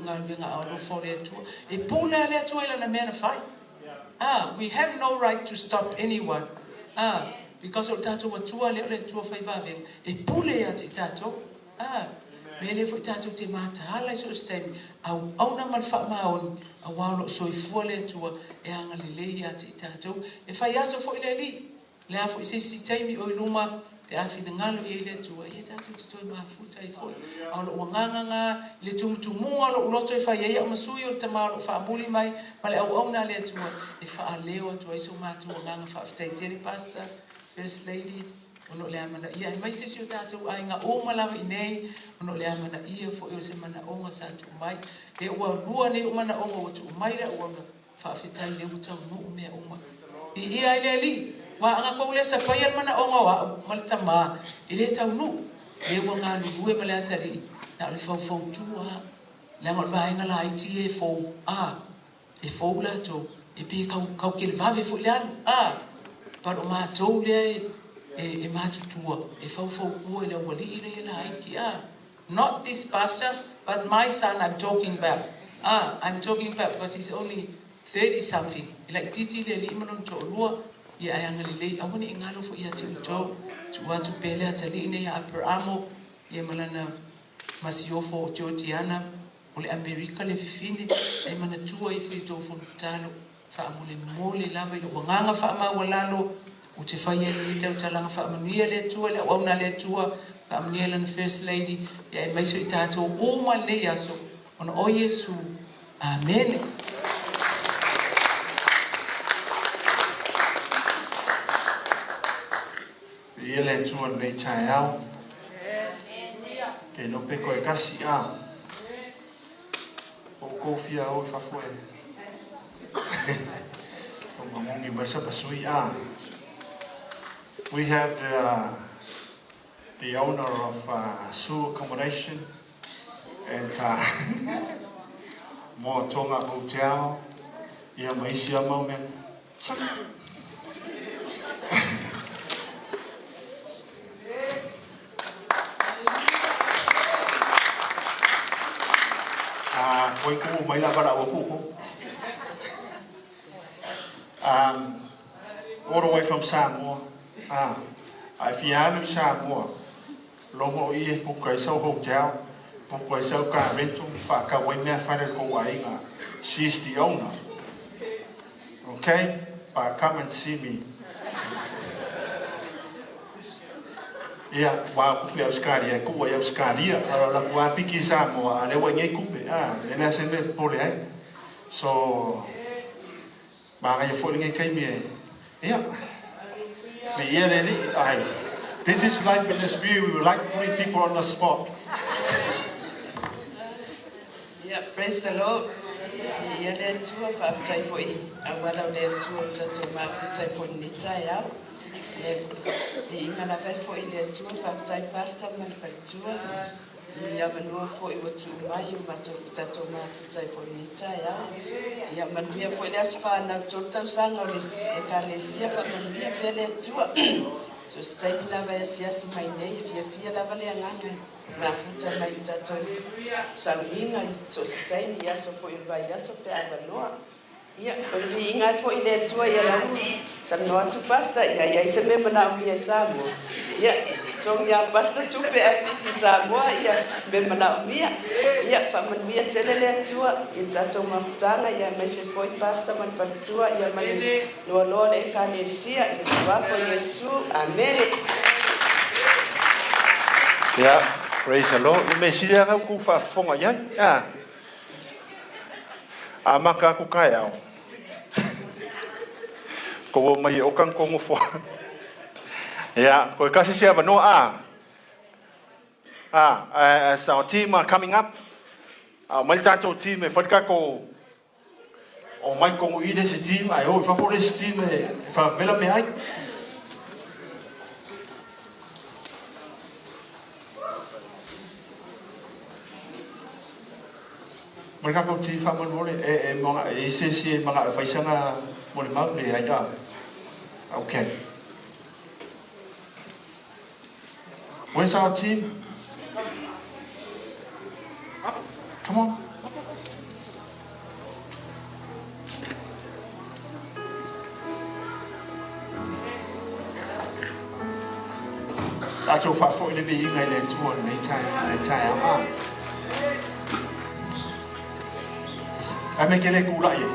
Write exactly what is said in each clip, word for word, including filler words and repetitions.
Ngaahi meʻa ʻa e ʻaloʻofa ʻo e ʻOtua. ʻE pule ʻa e ʻOtua ʻi lana meʻa naʻa fai. Ah, we have no right to stop anyone. Ah, because ʻo tatou ʻOtua leva ʻo e ʻOtua faivavevave. ʻE pule ʻiate kitautolu. Ah, meʻa leva ʻoku tatou te mataala ʻi he ʻosi taimi. ʻOku ʻoange mai e fakamāʻoniʻoni. ʻOku ʻalu ʻo soifua e ʻOtua. ʻE angalelei ʻiate kitautolu. ʻE fai ʻa e ʻofa ʻo e ʻEiki. Lea foʻi siʻisiʻi taimi ʻo e luma, pea finangalo ʻe he ʻOtua, ʻe tatou te toe mafuta ai foʻi. ʻA e ʻuluʻi nganganga, ʻi he tumutumunga ʻo e loto ʻe fai ai ʻa e ʻofa sui ʻo e tama ʻoku fakamuli mai, mo e ʻauʻauna ʻa e ʻOtua, ʻe faʻa leo atu ai siʻo mātuʻa nganganga. Fakafetaʻi tele Pastor, First Lady, ʻoku lea mana ia, ʻe mai siʻisiʻi ʻo tatou ʻai ngā ʻuhinga lava ʻi nei, ʻoku lea mana ia foʻi ʻo e manaʻonga sa tuʻu mai, ʻe ua lua nei ʻo manaʻonga ʻo tuʻu mai la ua na. Fakafetaʻi leva ʻoku taunuʻu meʻa uma. ʻI he ʻEiki lelei, ʻoua ʻe ngata ko e lea sa paia manaʻonga ʻo aʻu, mo e tama, ʻe lē taunuʻu, lea ua ngalulue mo e lea tali, naʻa le faufautua, lea ngalo vaenga la ʻi he fou, ʻa, ʻe fou la tō, ʻe pē kau, kau kele vave foʻi le anu, ʻa, palo mātou lea ʻe, ʻe, ʻe mātutua, ʻe faufaukua ʻi le ualiʻi lea ʻi la ʻi he, ʻa. Not this pastor, but my son I'm talking about. Ah, I'm talking about because he's only thirty something. ʻIkai titi le lima lon tolua, ia ʻa e angalelei, ʻa ʻene ngalo foʻi ʻiate kitautolu, tuʻu atu pē lea tali ʻi he ʻa Aperamo, ia mo lana masiofo ʻo Georgiana, ʻo le ʻAmelika le fefine, ʻa e manatua ʻi he foʻi tō fonu talo, fakamolemole lava ʻi he ʻuluʻi nganganga fakamaualalo, ʻoku te fai ai ʻetau talanga. Fakamanuia e ʻOtua, le ʻauʻauna e ʻOtua, fakamanuia lana First Lady, ia ʻe mai siʻo tatou uma nei aso, ʻono ʻo Sīsū. ʻĀmeni. Ia le ʻOtua nei taeao. Ke no pe ko e kasi a. ʻOku ou fie ʻofa foʻi. ʻO mamongi mai sa pasui a. We have the, uh, the owner of, uh, Sue Accommodation and, uh, mo Tonga Hotel. Ia mai si a mau men. Ah, ko e kuo mai la para o kuko. Um, all the way from Samoa. Ah, ʻa e fie ʻalu ʻi Samoa. Longo ʻi he puka ʻi sau hotel, puka ʻi sau ka rentu, fakakau ai meʻa fale ko ai nga. She's the owner. Okay? But come and see me. Ia, ʻoua kupe Australia, kupe Australia, ala la kua piki Samoa, ale wa ngai kupe, ah, ena se me pole ai. So, ma ngai fo ngai kai me, ia. Me ia leni, ai. This is life in the spirit, we would like to put people on the spot. Yeah, praise the Lord. Ia le Atua, fakafetaʻi foʻi, ʻa e ʻofa ʻa le Atua, tatou mafuta ai foʻi ni taeao. Ia, ʻi ngana pē foʻi le Atua, fakafetaʻi Pastor, mo e faletua. Ia manua foʻi ʻoku tuʻu mai, ʻo mātou tatou mafuta ai foʻi ni taeao. Ia manuia foʻi le ʻasi fānau tolu tausaga ʻo le ʻEkalesia, fakamanuia pē le Atua. Siʻo taimi lava ʻe asiasi mai nei, fiefia lava le ʻAfio Māfimafi mai tatou. Sauniga ʻi siʻo taimi ʻi aso foʻi ʻo e vaiaso pea ʻavanoa. Ia, ko e viʻinga foʻi le Atua ia lau. Sa noa tu Pastor, ia, ia ʻi ai se meʻa manaʻomia ʻi Samoa. Ia, totongi ʻa Pastor Tupe ʻa e piki Samoa, ia, meʻa manaʻomia. Ia, fakamanuia tele le Atua, ʻi he tatou mafutaga, ia, mai se foʻi Pastor mo e faletua, ia, mo e loaloa ʻo e ʻEkalesia, ʻi he suafa ʻo Sīsū, ʻāmeni. Ia, praise the Lord. Meʻa sili ange ʻoku ou fakafofonga ai. Ia. ʻA maka aku kae au. Ko ua mai ʻo kang kongo fo. Ia, ko e kasi se ʻavanoa a. A, a, a, so team are coming up. A, mai tatou team e faika ko. ʻO mai kongo i le si team, ai o fafo le si team e, e fa vela me ai. Mo e kako ti fa mo le, e, e, mo nga, e, se, se, mo nga, fai sanga mo le mau le ai a. Okay. Where's our team? Come on. Ka tau faʻa foʻi leva e viʻinga ʻi he ʻOtua ʻi he taimi, ʻi he taimi ʻa. ʻA e meʻa ke le kula ʻi ai.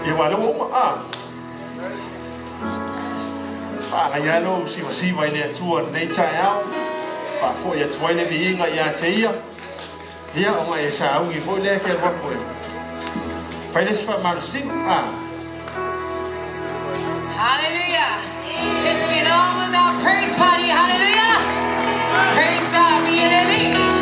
ʻIo, ʻa leo uma ʻa. Faʻa ngai ʻa e leo sivasiva ʻi he ʻOtua ʻi he taimi ʻa. Faʻa foʻi atu ai leva e viʻinga ʻiate ia. ʻIo, ʻo mai e sāunga foʻi lea ke lua koe. Fai leva siʻi faʻa malu sing, ʻa. Hallelujah. Let's get on with our praise party. Hallelujah. Praise God. Be in the lead.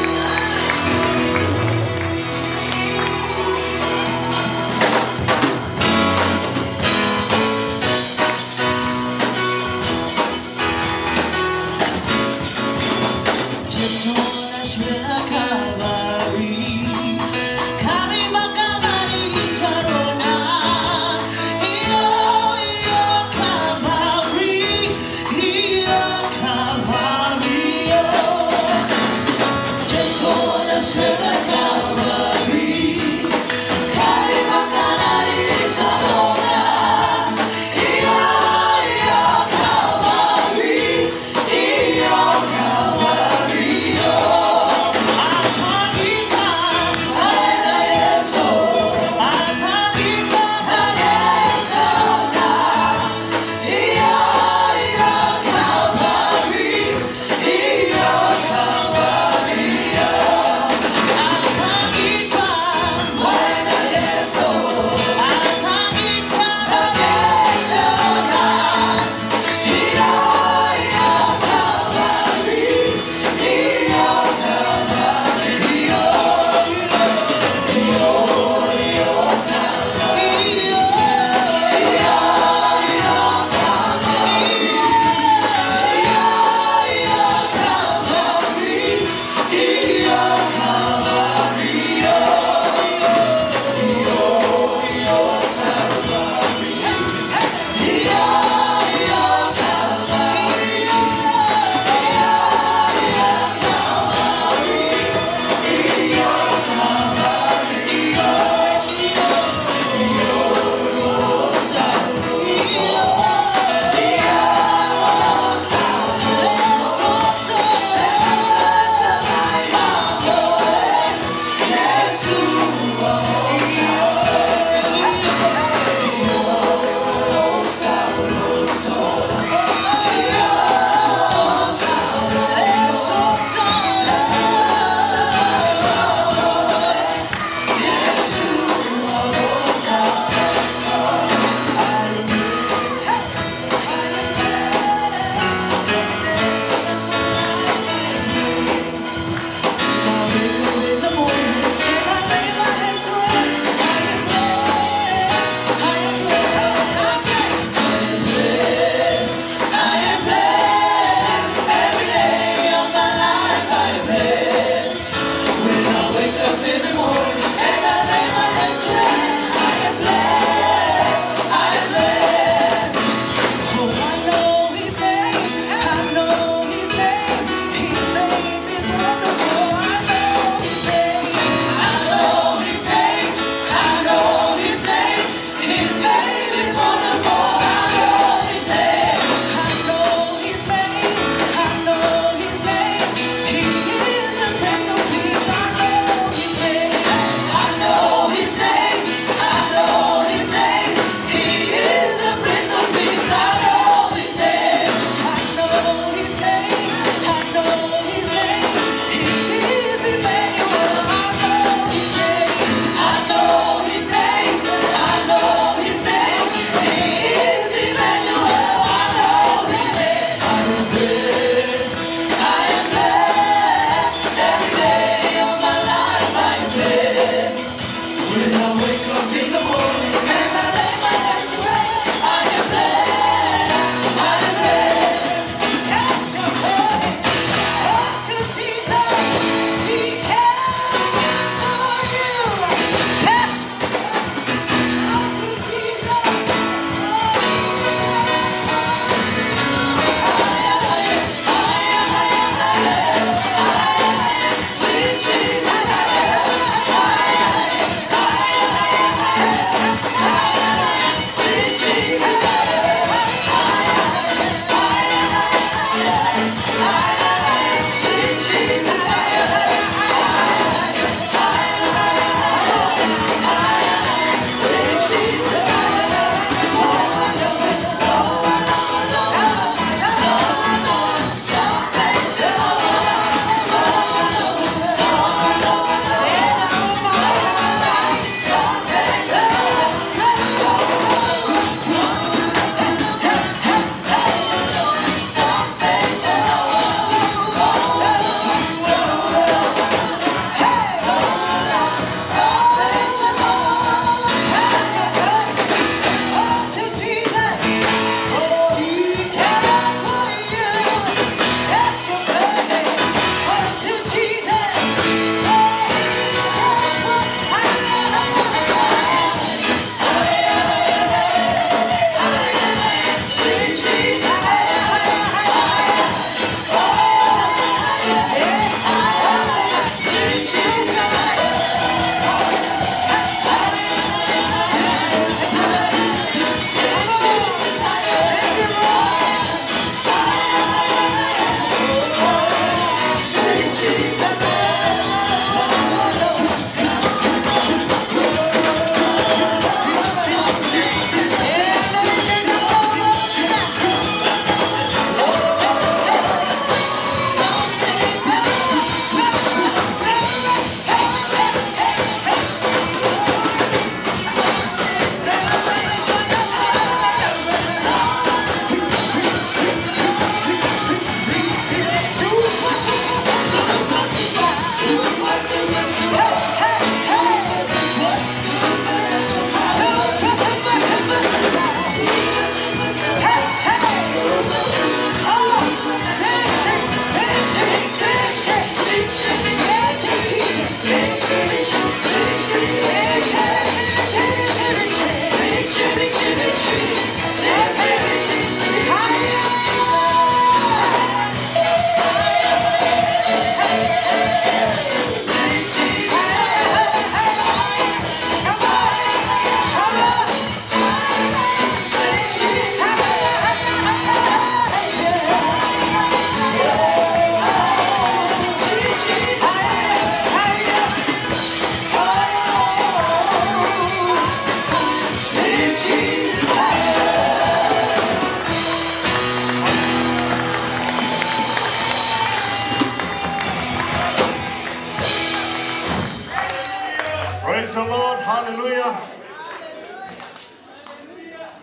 Praise the Lord, hallelujah.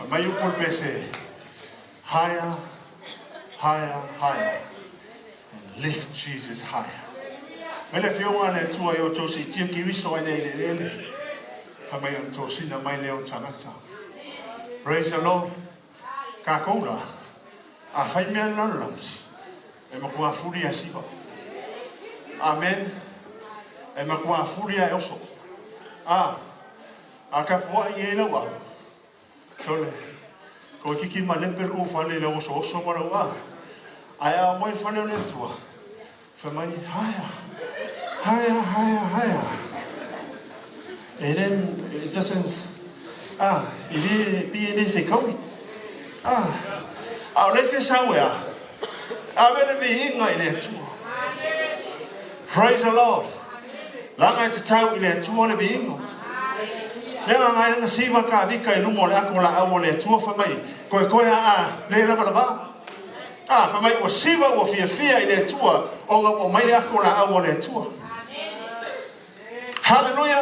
Mai upo pē se. Higher, higher, higher. And lift Jesus higher. Mele fionga ne tua yo to si tia ki riso ai nei le lele. Fai mai ʻo ne tōsina mai leo tangata. Praise the Lord. Ka koula. ʻA fai meʻa lalahi. ʻE makuā fuli ʻa e siva. Amen. ʻE makuā fuli ʻa e oso. ʻA. ʻA ka puaʻi e lau au. Sole. Ko e kiki ma lepe ko fale le oso oso ma lau a. ʻAi ʻa mai fale o le tua. Fai mai, higher. Higher, higher, higher. And then, it doesn't, ah, it is, be it is, it going. Ah, ʻa o le ke sau ea. ʻAve le viʻinga ʻi le Atua. Praise the Lord. Langa e tatau ʻi le Atua le viʻinga. Lea ngai langa siva ka vika ʻi luma o le ako laʻau o le Atua fai mai. Ko e ko e a, a, le lava lava. A, fai mai ʻua siva ʻua fiafia ʻi le Atua. ʻO nga ʻo mai le ako laʻau o le Atua. Haleluia.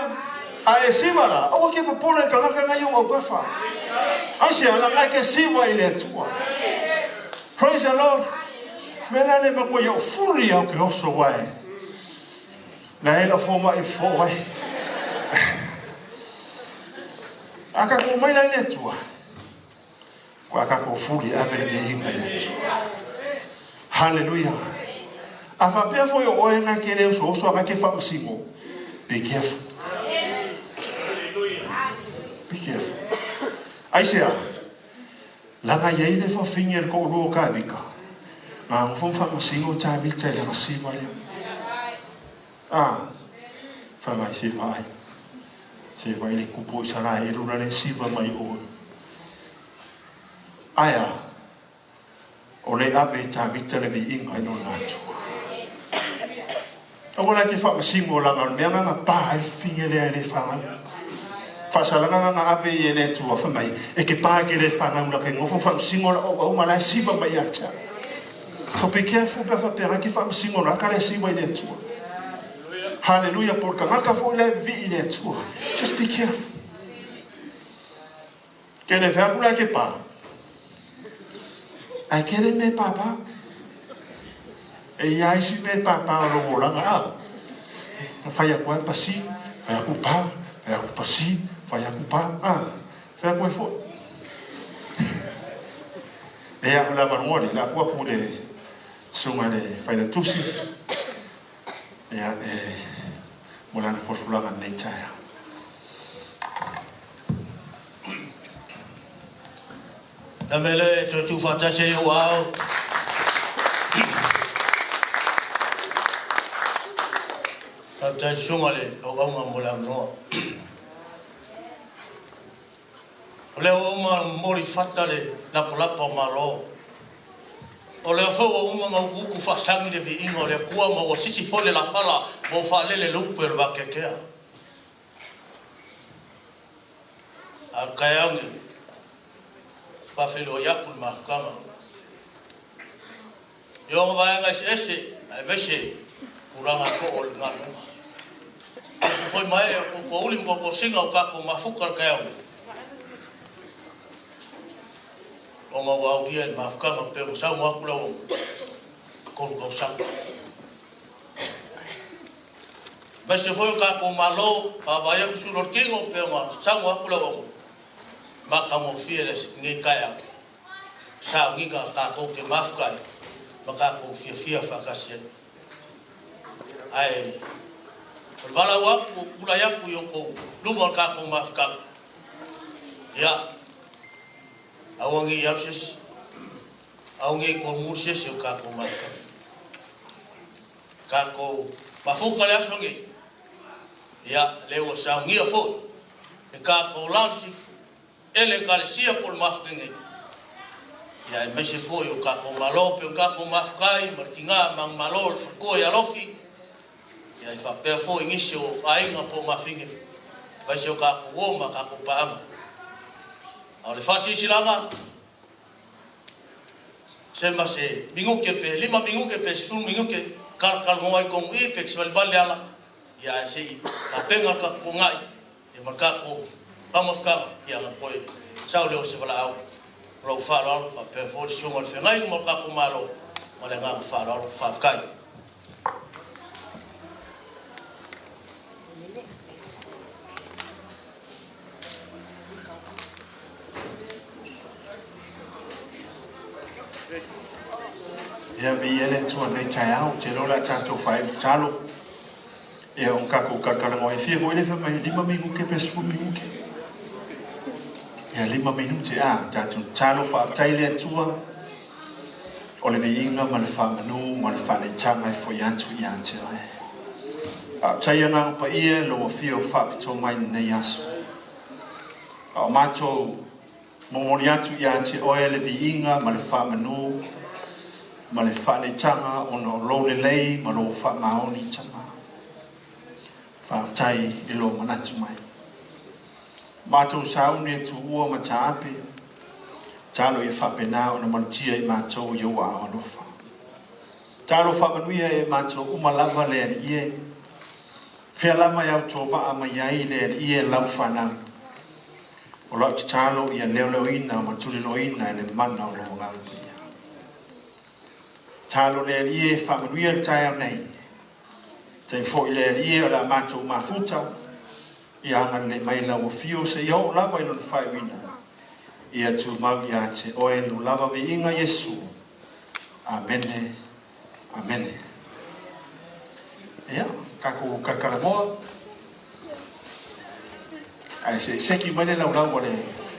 ʻA e siva la, ʻoua ke popole ka ngaka ngai ʻo au kafa. ʻAi se ala ngai ke siva ʻi le Atua. Praise the Lord. Mele le makua ia ʻo fuli au ke oso wai. Na e la fo ma e fo wai. ʻA ka ko mai la le Atua. Ko ʻa ka ko fuli ʻave le viʻinga le Atua. Haleluia. ʻA fa pea fo yo o e ngai ke le oso oso ngai ke fa masingo. Be careful. Be careful. ʻAi se a. Langa ia i le fa fingi el ko ulu o ka vika. Nga mo fo fa masingo ta vita i le nga siva le. A, fai mai siva ai. Siva i le kupu ʻi sala e lula le siva mai o. ʻAi a, ʻo le ʻave Tavita le viʻinga ʻi lona Atua. ʻOua la ke fa masingo langa, meʻa nga nga pa ai finge le le fanga. Fa sala nga nga ʻave i le Atua, fai mai, ʻe ke pa ke le fanga ula ke ngofo fa masingo la ʻo, ʻo ma la siva mai ʻatia. So be careful, pe fa pe nga ke fa masingo la ka le siva i le Atua. Haleluia, por ka nga ka fo le viʻi le Atua. Just be careful. Ke le fea kula ke pa. ʻAi ke le me papa. ʻE ia isi me papa o lo mo langa a. Fai aku ai pasi, fai aku pa, fai aku pasi, fai aku pa. A, fai aku e fo. ʻE aku la vanua le, la aku aku le sunga le fai la tusi. ʻE a, e, mo lana folofola nei taea. Tamele, to tu fata se yo wao. Fata sunga le, o au ma mo la noa. ʻO le ʻo uma moli fata le lapalapa o malo. ʻO le ʻo fau ʻo uma mau kuku fasangi le viʻinga ʻo le kua mau ʻo sisi fole la fala mau faʻalele lupe le vakekea. ʻA kae au ni. Fafilo i aku le mahakama. ʻI ongo vaenga ʻeseʻese, ʻa e mese, kuranga ko o le nganuma. Ko fai mai e ko ko uli mo ko ko singa o ka ko mafuka le kaeau. ʻO nga ua ulia e mafuka nga pe o sau mo aku lau o. Ko lu kau sau. Mese fo o ka ko malo, pa vai aku sulo kingo pe o nga sau mo aku lau o. Ma ka mo fie le ngi kaeau. Sa ngi ka ka ko ke mafuka ai. Ma ka ko fia fia fakasi ai. ʻAi. Vala ua ku, kula ia ku yo ko. Luma ka ko mafuka. Ia. Au ngi ia sis. Au ngi ko mu sis yo ka ko mafuka. Ka ko mafuka le aso ngi. Ia, le ua sa ngi a fo. E ka ko lansi. ʻEle ka le sia po le mafuka ngi. Ia e mese fo o ka ko malo pe o ka ko mafuka ai, ma le kinga ma malo le fako e alofi. Ia e fa pea fo i ngisi o ainga po mafinge. Vai se o ka ko uo ma ka ko paanga. ʻA o le fasi isi langa. Se ma se minguke pe, lima minguke pe, sefulu minguke. Kal, kal mo ai ko ngui pe, kisi vali vali ala. Ia e sei, ka penga ka ko ngai. Malakaku, pama fakaʻanga, ia ngā koe, sau leo se valaʻau, lau fālalo, fa pea fori sunga le fengai, malakaku mālō, ma le ngā fālalo, fa fakaʻi. Ia vi ele tua nei tae au, te lola tatou fai talo. Ia ʻo ka ko ka kala ngoi fia foʻi le fai mai lima minute pe sefulu minute. Ia lima minute ʻa, tatou talo faʻafetai le Atua. ʻO le viʻinga ma le faʻamanū, ma le faʻaneʻetaga ʻe foʻi atu ia te oe. Faʻafetai ʻa e ngaahi paʻia, lo ʻafio faʻapito mai nei aso. ʻA ʻo matou momoli atu ia te oe le viʻinga ma le faʻamanū, ma le faʻaneʻetaga ʻo hono lou lelei, ma lou faʻamaoni Tamai. Faʻafetai ʻi lo manatu mai. Matou sauni e tuʻua ma taʻape, talo ʻi faʻapenā ʻo na malutia ʻi matou ʻi ʻo ʻalofa. Talo faʻamanuia ʻe matou uma lava le Aliʻi ē. Fea lava ʻe au tō vaʻa mai ai le Aliʻi ē lau fānau. ʻO lau te talo ia leoleoina, ma tuliloina ʻe le mana ʻo lo ngāue ia. Talo le Aliʻi ē faʻamanuia le taeao nei. Tei foʻi le Aliʻi ē ʻo la matou mafuta. Ia anga le mai lau ʻafio se ia ʻo lava ʻi lona fai uina. Ia tumau ia te oe lo lava viʻinga Iesu. ʻĀmene. ʻĀmene. Ia, ka ko ka kala moa. ʻAi se, seki mai le laulau ʻa le.